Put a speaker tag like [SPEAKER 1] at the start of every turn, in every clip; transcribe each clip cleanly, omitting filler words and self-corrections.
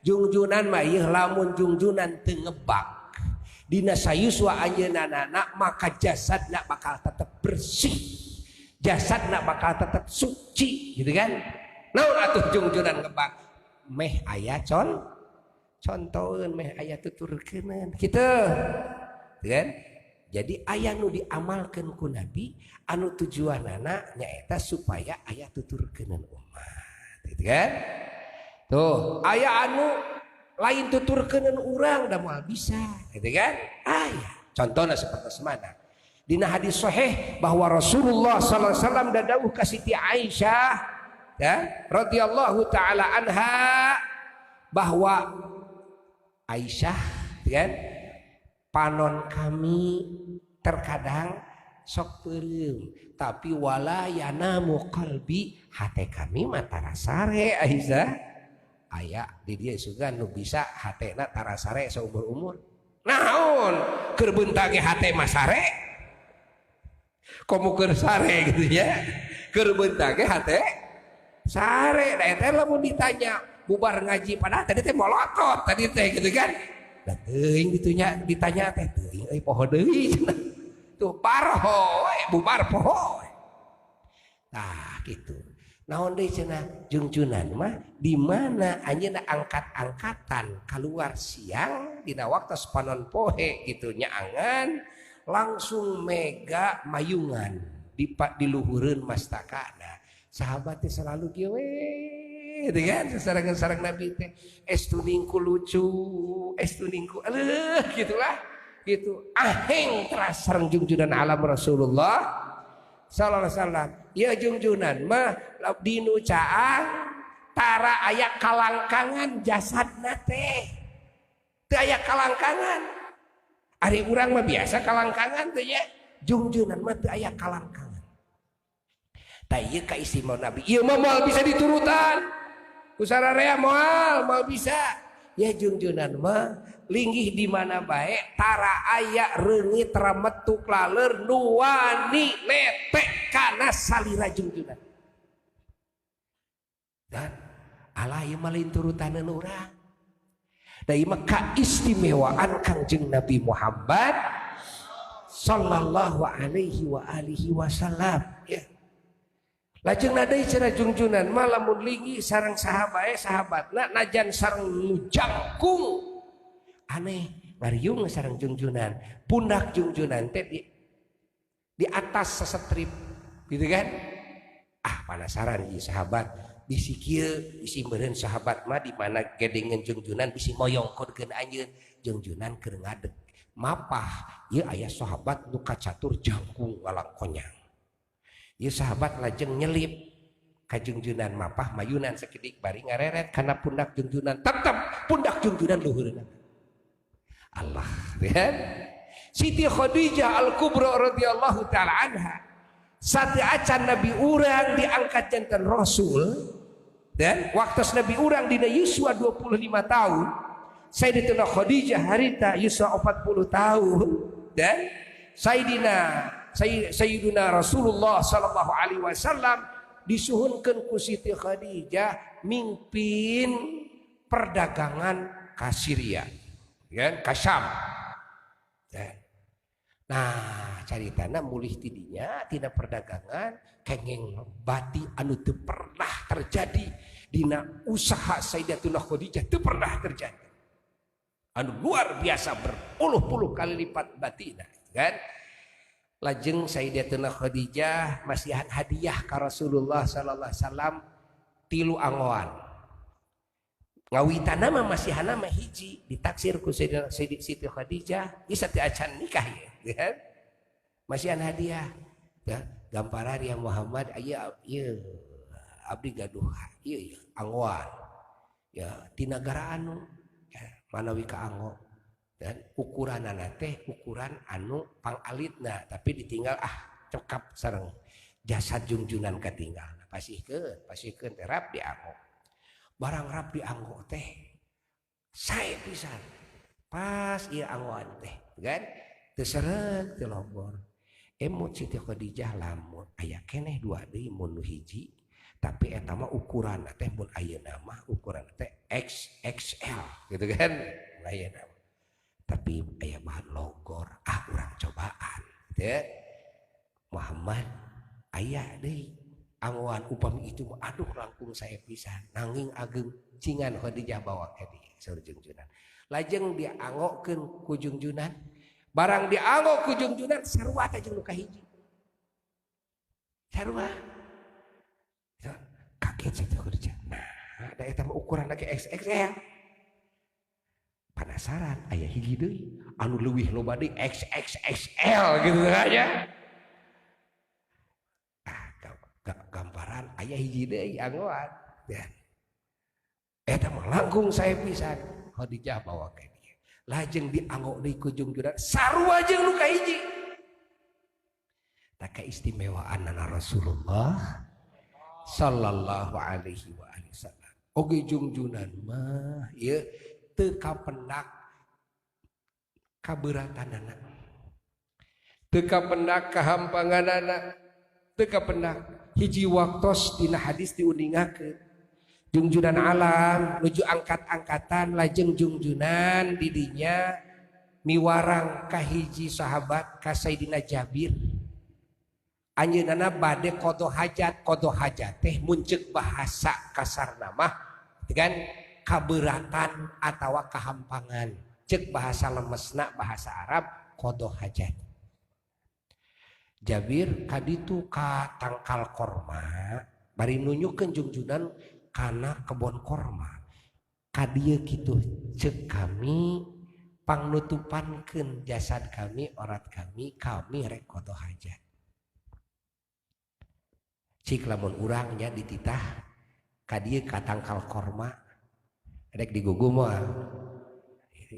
[SPEAKER 1] Jungjunan mah ieu lamun jungjunan teu ngebak dina sayuswa anjeunna, maka jasadna bakal tetep bersih, jasadna bakal tetep suci, gitu kan. Naon atuh jungjunan ngebak? Meh aya contoheun, meh aya tuturkeuneun kitu kan. Jadi aya nu diamalkeun ku Nabi anu tujuanana nyaeta supaya aya tuturkeuneun umat, gitu kan. Tuh aya anu lain tuturkeuneun urang da moal bisa, gitu kan. Aya contohna seperti semana dina hadis sahih bahwa Rasulullah sallallahu alaihi wasallam dadawuh ka Siti Aisyah ya radhiyallahu taala anha bahwa Aisyah kan, panon kami terkadang sok peureum, tapi wala yanamu qalbi, hate kami mah tara sare. Aisyah, aya di dieu sugan nu bisa hatena tara sare saumur-umur? Naon keur beunta ge hate mah sare, komo keur sare gitu ya. Keur beunta ge hate sare. Da eta lamun ditanya bubar ngaji, padahal tadi teh molotot tadi teh, gitu kan. Da teuing ditunya ditanya teh teuing euy, poho deui tuh, parho we, bubar poho. Tah gitu. Naon deui cenah jungjunan mah di mana anjeunna angkat-angkatan keluar siang dina waktu panon poe gitu, nyaangan langsung mega mayungan di diluhureun mastakana. Sahabat teh selalu kieu we, gitu kan, sasarengan sareng Nabi teh, estu ningku lucu, estu ningku aleuh, gitulah gitu. Aheng teras sareng jungjunan alam Rasulullah sallallahu alaihi wasallam. Ya jungjunan mah dinu caang tara aya kalangkangan, jasadna teh teu aya kalangkangan. Ari urang mah biasa kalangkangan teh nya, jungjunan mah teu aya kalangkangan. Tah ieu kaistimewaan Nabi. Ieu mah moal bisa diturutan ku sararea, moal moal bisa. Ya jungjunan mah linggih di mana bae tara aya reungit, tara metu laler nu wani netek kana salira jungjunan. Dan alah, ieu mah lain turutaneun urang. Da ieu mah kaistimewaan Kangjeng Nabi Muhammad sallallahu alaihi wa alihi wasallam ya. Lajeng deui cenah jungjunan mah lamun linggih sareng sahabat, sahabatna najan sareng nu jangkung aneh ngariung sareng jungjunan, pundak jungjunan teh di atas sesetrip, gitu kan. Ah, penasaran ieu sahabat, bisi kieu, bisi meureun sahabat mah di mana gedengeun jungjunan, bisi moyongkodkeun anjeun. Jungjunan keur ngadeg mapah ieu aya sahabat nu kacatur jangkung ngalangkonyang. Ieu sahabat lajeng nyelip ka jungjunan, mapah mayunan sakedik bari ngareret kana pundak jungjunan, tetep pundak jungjunan luhureuna. Allah kan. Siti Khadijah Al-Kubra radhiyallahu taala anha, satu acan Nabi urang diangkat janten Rasul dan waktu Nabi urang dina yuswa 25 tahun, Sayyidatuna Khadijah harita yuswa 40 tahun, dan Sayyidina Sayyiduna Rasulullah sallallahu alaihi wasallam disuhunkeun ku Siti Khadijah mimpin perdagangan ka Syria, ya, ka Syam. Ya. Nah, caritana mulih tidinya tina perdagangan kengeng bati anu teu pernah terjadi dina usaha Sayyidatuna Khadijah, teu pernah terjadi. Anu luar biasa berpuluh-puluh kali lipat batina, kan? Lajeng Sayyidatuna Khadijah masihan hadiah ka Rasulullah sallallahu alaihi wasallam tilu angoan. Ngawitan mah masihanna mah hiji, ditaksir ku Sayyidina Siti Khadijah bisa teu acan nikah ya, kan? Masihan hadiah ya, gamparan ya Muhammad, aya ieu abdi gaduh ieu angoan ya ti nagara anu ya, manawi kaanggo dan ukuranana teh ukuran anu pangalitna, tapi ditinggal ah cekap sareng jasad jungjunan katinggal. Pasihkeun, pasihkeun teh rap dianggo. Barang rap dianggo teh sae pisan pas ieu anggoan teh kan, teu seureuk, teu lobor. Emut Siti Khadijah, lamun aya keneh dua deui mun nu hiji. Tapi eta mah ukuran teh mun ayeuna mah ukuran teh XXL gitu kan ayeuna. Tapi aya bahan logor, ah urang cobaan gitu ya. Muhammad aya deui anggoan upami itu aduh langkung saya pisan nanging ageng cingan Khadijah bawa ka dieu saur jungjunan. Lajeng dianggokeun ku jungjunan, barang dianggo ku jungjunan sarua teh jeung nu kahiji. Sarua. Kaget saya kerja. Nah, da eta mah ukuran lagi XXL. Penasaran aya hiji deui anu leuwih loba deui XXXL gitu aja. Ah, gambaran aya hiji deui anggoan. Dan eta mah langkung saya pisan. Khadijah bawa ka dieu. Lajeng dianggo deui ku jungjunan sarua jeung nu kahiji. Tak keistimewaan Rasulullah sallallahu alaihi wa alihi wasallam. Oge jungjunan mah ieu teu kapendak kaberatanana. Teu kapendak kahampanganana. Teu kapendak hiji waktos dina hadis diuningakeun. Jungjunan alam nuju angkat-angkatan lajeng jungjunan didinya miwarang ka hiji sahabat ka Sayyidina Jabir. Anjeunna bade qada hajat teh munceuk bahasa kasarna mah kan kaberatan atawa kahampangan, ceuk bahasa lemesna bahasa Arab qada hajat. Jabir kaditu ka tangkal korma bari nunjukkeun jungjunan kana kebon korma. Ka dieu kitu ceuk kami pangnutupankeun jasad kami, orat kami, kami rek qada hajat. Cik lamun urangnya dititah ka dieu ka tangkal korma rek digugu moal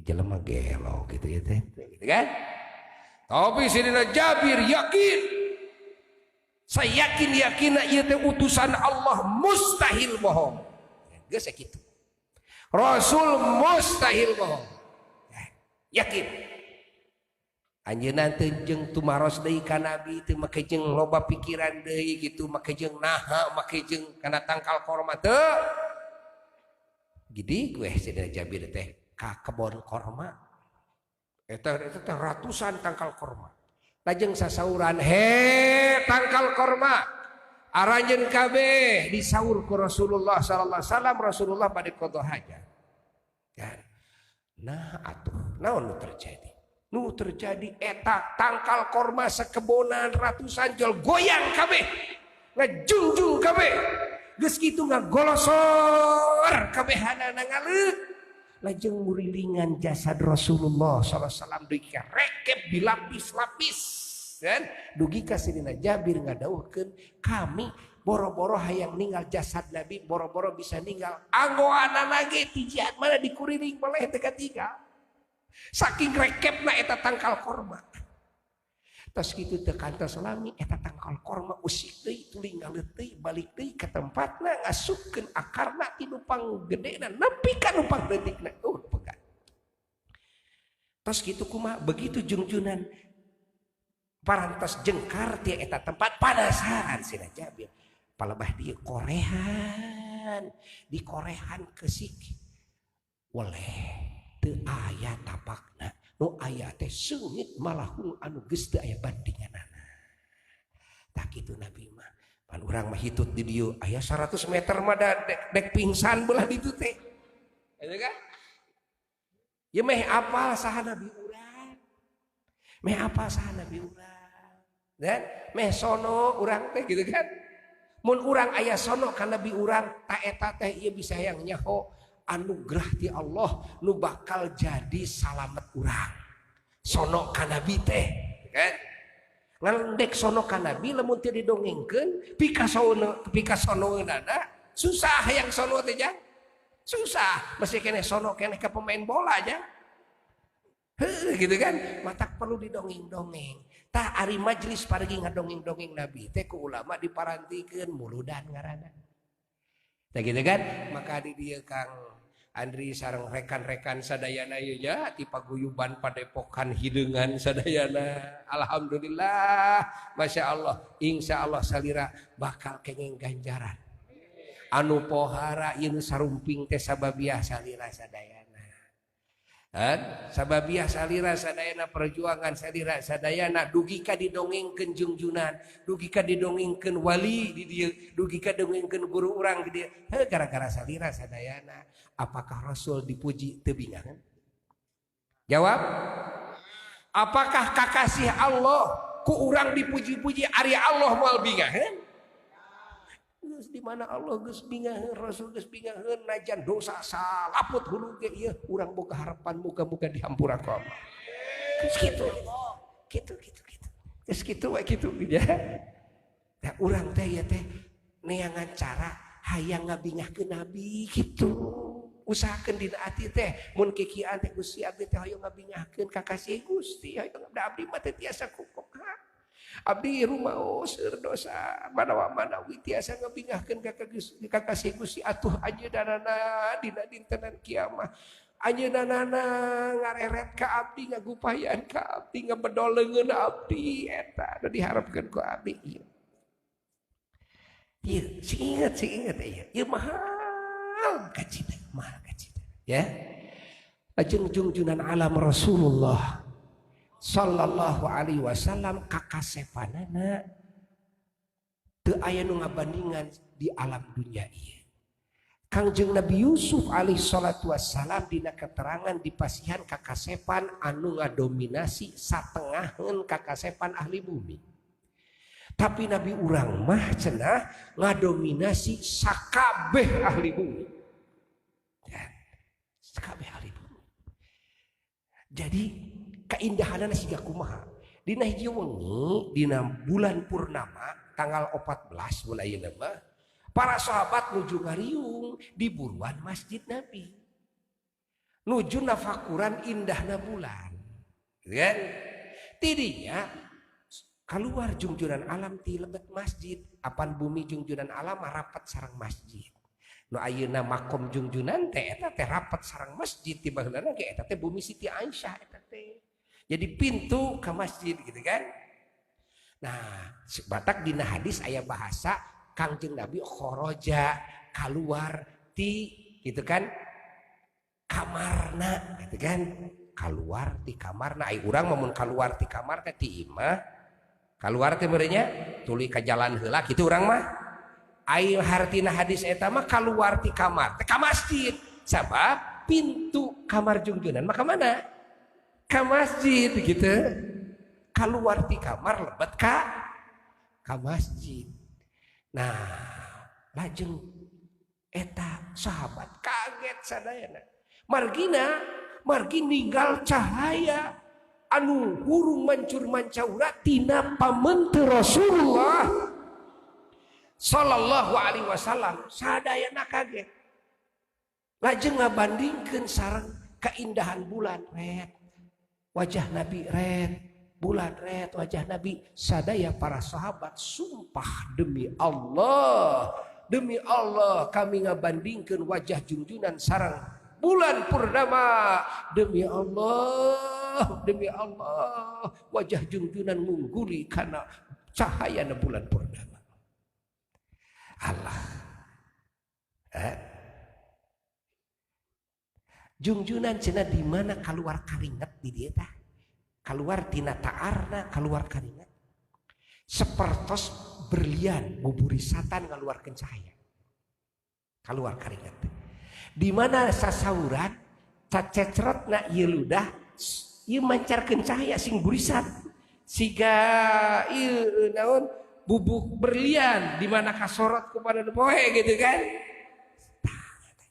[SPEAKER 1] jelema gelo gitu ya teh gitu kan. Tapi Sayyidina Jabir yakin, saya yakin yakin ieu teh utusan Allah mustahil bohong. Geus sakitu Rasul mustahil bohong, yakin. Anjeunna teu jeung tumaros deui ka Nabi teu make jeung loba pikiran deui gitu, make jeung naha, make jeung kana tangkal korma teu. Gidi gue Sayyidina Jabir teh ka kebon korma. Eta teh ratusan tangkal korma. Lajeng sasauran, he tangkal korma. Aranjeun kabeh disaur ku Rasulullah sallallahu alaihi wasallam, Rasulullah bade qada hajat. Kan. Nah atuh, naon nu terjadi? Nu terjadi eta tangkal korma sekebonan ratusan jol goyang kabeh, ngajungjung kabeh, geus kitu ngagolosor kabehanana ngaleuk. Lajeng murilingan jasad Rasulullah sallallahu alaihi wasallam dugi ka rekep dilapis-lapis kan dugi ka Sayyidina Jabir ngadawuhkeun kami boro-boro hayang ninggal jasad Nabi, boro-boro bisa ninggal anggoanana ge ti jihat mana dikuriling boleh teu katinggal. Saking rekepna eta tangkal korma. Tos kitu teu kantos lami eta tangkal korma usik deui tuluy ngaleut deui balik deui ka tempatna ngasupkeun akarna ti nu panggedena nepi ka nu pangleutikna. Pegat. Tos kitu kumaha begitu jungjunan parantos jengkar ti eta tempat panasaran Sayyidina Jabir. Palebah dieu korehan, dikorehan kesik. Weleh teu aya tapakna, nu aya teh seungit malahung anu geus teu aya bandinganana. Tah kitu Nabi mah. Pan urang mah hitut di dieu aya 100 meter mah da dek pingsan belah ditu teh. Gitu kan? Ya meh apal saha Nabi urang. Meh apal saha Nabi urang. Dan meh sono urang teh gitu kan. Mun urang aya sono ka Nabi urang ta eta teh ieu bisa hayang nyaho anugerah ti Allah nu bakal jadi salamet urang. Sono ka Nabi teh kan. Ngalendek sono ka Nabi lamun teu didongengkeun pikasonoeunana susah hayang sono teh jang. Susah, masih keneh sono keneh ka pemain bola jang. Heuh gitu kan, matak perlu didongeng-dongeng. Tah ari majelis pargi ngadongeng-dongeng Nabi teh ku ulama diparantikeun muludan ngaranna. Tah gitu kan, maka di dieu Kang Andri sareng rekan-rekan sadayana ieu nya ti paguyuban padepokan hideungan sadayana. Alhamdulillah, Masya Allah, insya Allah salira bakal kenging ganjaran. Anu pohara ieu sarumping teh sababiah salira sadayana. Sababiah salira sadayana perjuangan salira sadayana dugi ka didongengkeun jungjunan, dugi ka didongengkeun wali di dieu, dugi ka dongengkeun guru urang di dieu. Heuh gara-gara salira sadayana. Apakah Rasul dipuji teu bingahan? Jawab. Apakah kakasih Allah ku urang dipuji-puji ari Allah moal bingahan? Geus di mana Allah geus bingaheun, Rasul geus bingaheun, najan dosa salaput hulu ge ieu urang boga harapan muga-muga dihampura ku Allah. Geus kitu. Kitu kitu kitu. Geus kitu we kitu ya. Nah urang teh ieu teh neangan cara hayang ngabingahkeun Nabi kitu. Usahakeun dina ati teh mun kikian teh Gusti abdi teh hoyong ngabingahkeun ka kasih Gusti, hoyong abdi mah teh tiasa kukoka. Abdi rumaos seueur dosa manawa manawi tiasa ngabingahkeun ka kasih Gusti atuh anjeunna dina dintenan kiamah. Anjeunna ngareret ka abdi, ngagupayan ka abdi, ngabedol leungeun abdi eta nu diharapkeun ku abdi ieu. Ieu sing inget ieu. Ieu mahal kacida, mahal kacida ya. Lajeng jungjunan alam Rasulullah sallallahu alaihi wasallam kakasepanana teu aya nu ngabandingan di alam dunia ieu. Kangjeng Nabi Yusuf alaihi salatu wassalam dina keterangan dipasihan kakasepan anu ngadominasi satengaheun kakasepan ahli bumi. Tapi Nabi urang mah cenah ngadominasi sakabeh ahli bumi. Ya, sakabeh ahli bumi. Jadi keindahanana siga kumaha? Dina hiji wengi dina bulan purnama tanggal 14 mun ayeuna mah para sahabat nuju ngariung di buruan Masjid Nabi. Nuju nafakuran indahna bulan. Kan? Tidinya keluar jungjunan alam ti lebet masjid, apan bumi jungjunan alam rapat sareng masjid. Nu ayeuna makom jungjunan teh eta teh rapat sareng masjid ti baheulana ge eta teh bumi Siti Aisyah eta teh. Jadi pintu ke masjid gitu kan. Nah, batak dina hadis aya bahasa Kangjeng Nabi khoroja keluar ti gitu kan kamarna gitu kan, keluar ti kamarna. Ai urang mah mun keluar ti kamar teh ti imah keluar teh meureunnya tuluy ka jalan heula kitu urang mah. Ai hartina hadis eta mah keluar ti kamar teh ka masjid, sabab pintu kamar jungjunan mah ka mana? Ka masjid gitu. Keluar ti kamar lebet ka masjid. Nah, lajeng eta sahabat kaget sadayana. Margina, margi ninggal cahaya anu hurung mancur mancaura tina pamente Rasulullah sallallahu alaihi wasallam. Sadayana kaget. Lajeng ngabandingkeun sareng keindahan bulan red, wajah Nabi red, bulan red, wajah Nabi. Sadaya para sahabat sumpah demi Allah, demi Allah kami ngabandingkeun wajah junjunan sareng bulan purnama. Demi Allah, demi Allah wajah junjunan ngungguli karena cahaya bulan purnama. Allah. Jungjunan cenah di mana keluar karinget di dieu tah? Keluar tina taarna, keluar karinget. Sepertos berlian buburisatan ngaluarkeun cahaya. Keluar karinget. Di mana sasauran cacecrotna ieu ludah ieu mancarkeun cahaya sing burisat. Siga ieu naon bubuk berlian di mana kasorot kepada poe gitu kan. Tah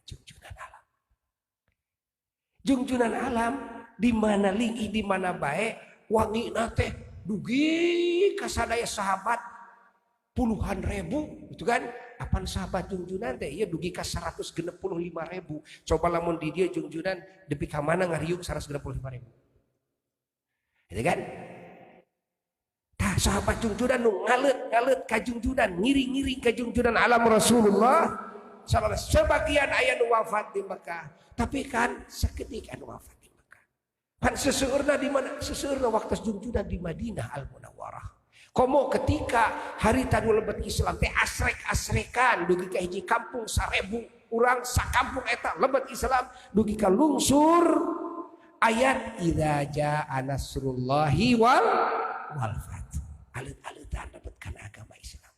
[SPEAKER 1] jungjunan alam. Jungjunan alam di mana linggih di mana bae wangi teh dugi kasadaya sahabat puluhan ribu gitu kan. Apan sahabat jungjunan teh ieu dugi ka 165.000. Coba lamun di dieu jungjunan depi ka mana ngariung 165.000. Gitu kan? Tah sahabat jungjunan nu ngaleut-ngaleut ka jungjunan, ngiring-ngiring ka jungjunan alam Rasulullah sallallahu alaihi wasallam. Sebagian aya nu wafat di Mekah, tapi kan sakedik anu wafat di Mekah. Pan seseueurna di mana? Seseueurna waktu jungjunan di Madinah Al Munawwarah. Komo ketika harita nu lebet Islam teh asrek-asrekan dugi ka hiji kampung 1000 urang sakampung eta lebet Islam dugi ka lungsur ayat idza jaa nasrullahi wal fath. Alit-alitan lebet kana agama Islam.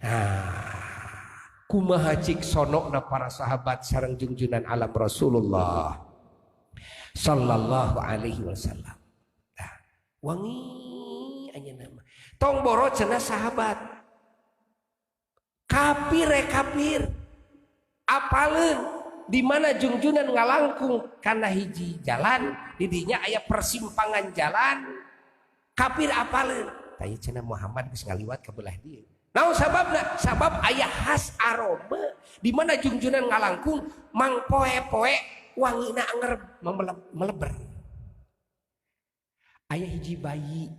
[SPEAKER 1] Nah, kumaha cik sonokna para sahabat sareng jungjunan alam Rasulullah sallallahu alaihi wasallam. Nah, wangi anjeunna mah. Tong boro cenah sahabat. Kafir kafir. Apaleun di mana jungjunan ngalangkung kana hiji jalan, di dinya aya persimpangan jalan. Kafir apaleun. Tah ieu cenah Muhammad geus ngaliwat ka belah dieu. Naon sababna? Sabab aya khas aroma di mana jungjunan ngalangkung mang poe-poe wangina anger meleber. Aya hiji bayi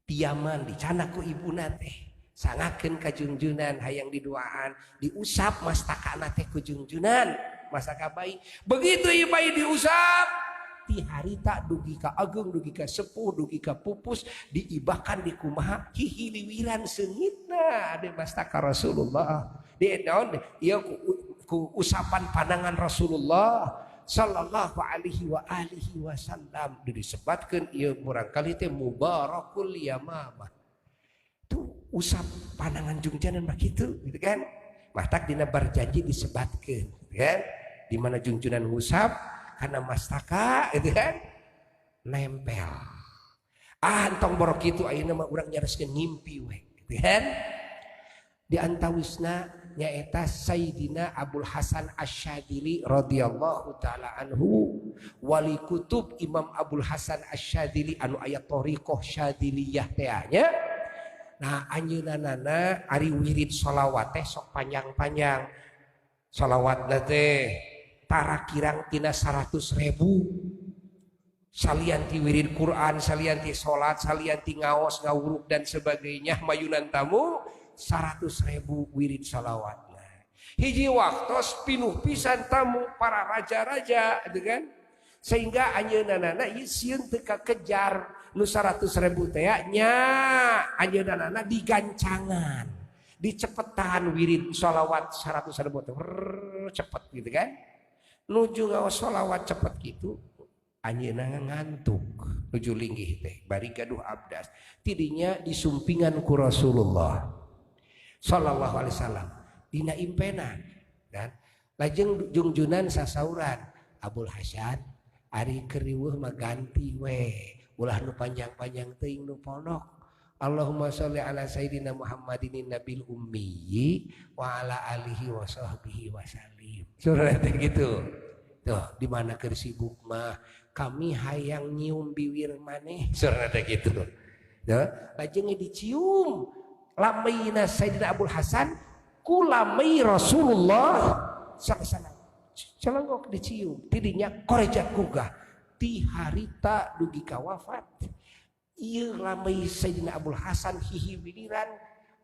[SPEAKER 1] tiaman dicanak ku ibuna teh sangakeun ka jungjunan hayang diduaan diusap mastakana teh ku jungjunan mastaka bayi. Begitu ieu bayi diusap ti harita dugi ka ageung dugi ka sepuh dugi ka pupus diibakan di kumaha hihiliwiran seungitna ade mastaka Rasulullah di naon ieu ku usapan pandangan Rasulullah sallallahu alaihi wa alihi wasallam disebatkeun ieu murangkali teh mubarakul yamamah. Tuh usap pandangan jungjunan mah kitu gitu kan. Matak dina barjanji disebatkeun gitu kan. Di mana jungjunan ngusap karena mastaka gitu kan nempel. Ah entong boro kitu ayeuna mah urang nyareskeun ngimpi we gitu kan. Di antawisna nyaeta Sayyidina Abul Hasan Asy-Syadzili radhiyallahu taala anhu, wali kutub Imam Abul Hasan Asy-Syadzili anu aya thariqah Syadziliyah teh nya. Nah anjeunna ari wirid sholawat teh sok panjang-panjang. Sholawatna teh tara kirang tina 100.000. Salian ti wirid Quran, salian ti salat, salian ti ngaos, ngawuruk dan sebagainya mayunan tamu 100.000 wirid sholawatna. Hiji waktos pinuh pisan tamu para raja-raja gitu kan. Sehingga anjeunna ieu sieun teu kakejar nu 100.000 teh nya anjeunna digancangan, dicepetan wirid sholawat 100.000 teh cepet gitu kan. Nuju ngaos sholawat cepet gitu anjeunna ngantuk nuju linggih teh bari gaduh abdas tidinya disumpingan ku Rasulullah sallallahu alaihi wasallam dina impenan kan. Lajeng jungjunan sasauran Abul Hasan ari keur riweuh mah ganti we ulah nu panjang-panjang teuing nu pondok. Allahumma sholli ala sayidina Muhammadin nabil ummi wa ala alihi wa sahbihi wasallim. Surah teh gitu. Tuh di mana keur sibuk mah kami hayang nyium biwir maneh. Surah teh gitu. Tuh lajeng dicium lameina Sayyidina Abul Hasan ku lamei Rasulullah sallallahu alaihi wasallam. Celengok dicium tidinya korejat gugah ti harita dugi ka wafat. Ieu lamei Sayyidina Abul Hasan hihiwiliran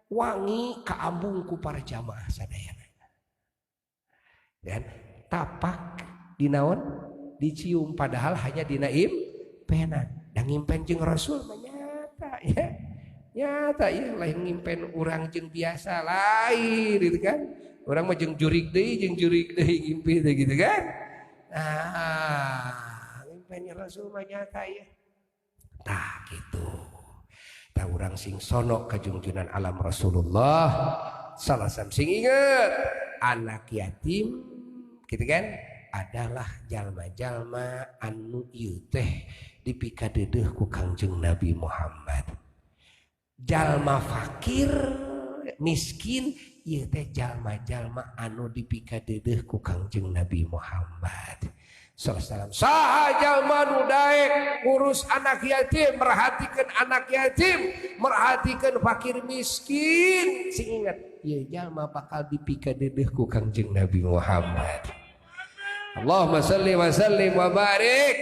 [SPEAKER 1] wangi kaambung ku para jamaah sadayana. Dan tapak dinaon dicium padahal hanya dina impenan. Dan ngimpen jeung Rasul mah nyata ya. Nyata ya lain ngimpen urang jeung biasa lain gitu kan. Urang mah jeung jurig deui ngimpi teh gitu kan. Nah, ngimpen Rasul mah nyata ya. Tah gitu. Tah urang sing sono kajungjunan alam Rasulullah salah sam sing inget anak yatim gitu kan adalah jalma-jalma anu ieu teh dipikadeudeuh ku Kangjeng Nabi Muhammad. Jalma fakir miskin ieu teh jalma-jalma anu dipikadeudeuh ku Kangjeng Nabi Muhammad sallallahu. Saha jalma nu daek ngurus anak yatim, merhatikan anak yatim, merhatikan fakir miskin, sing ingat ieu jalma bakal dipikadeudeuh ku Kangjeng Nabi Muhammad. Allahumma salli wa sallim wa barik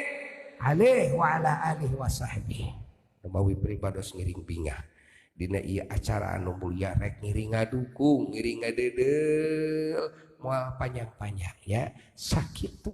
[SPEAKER 1] alaihi wa ala alihi wa sahbihi. Mawi pribados ngiring bingah dina ieu acara anu mulia rek ngiring ngadukung, ngiring ngadeudeuh, moal panjang-panjang ya. Sakitu.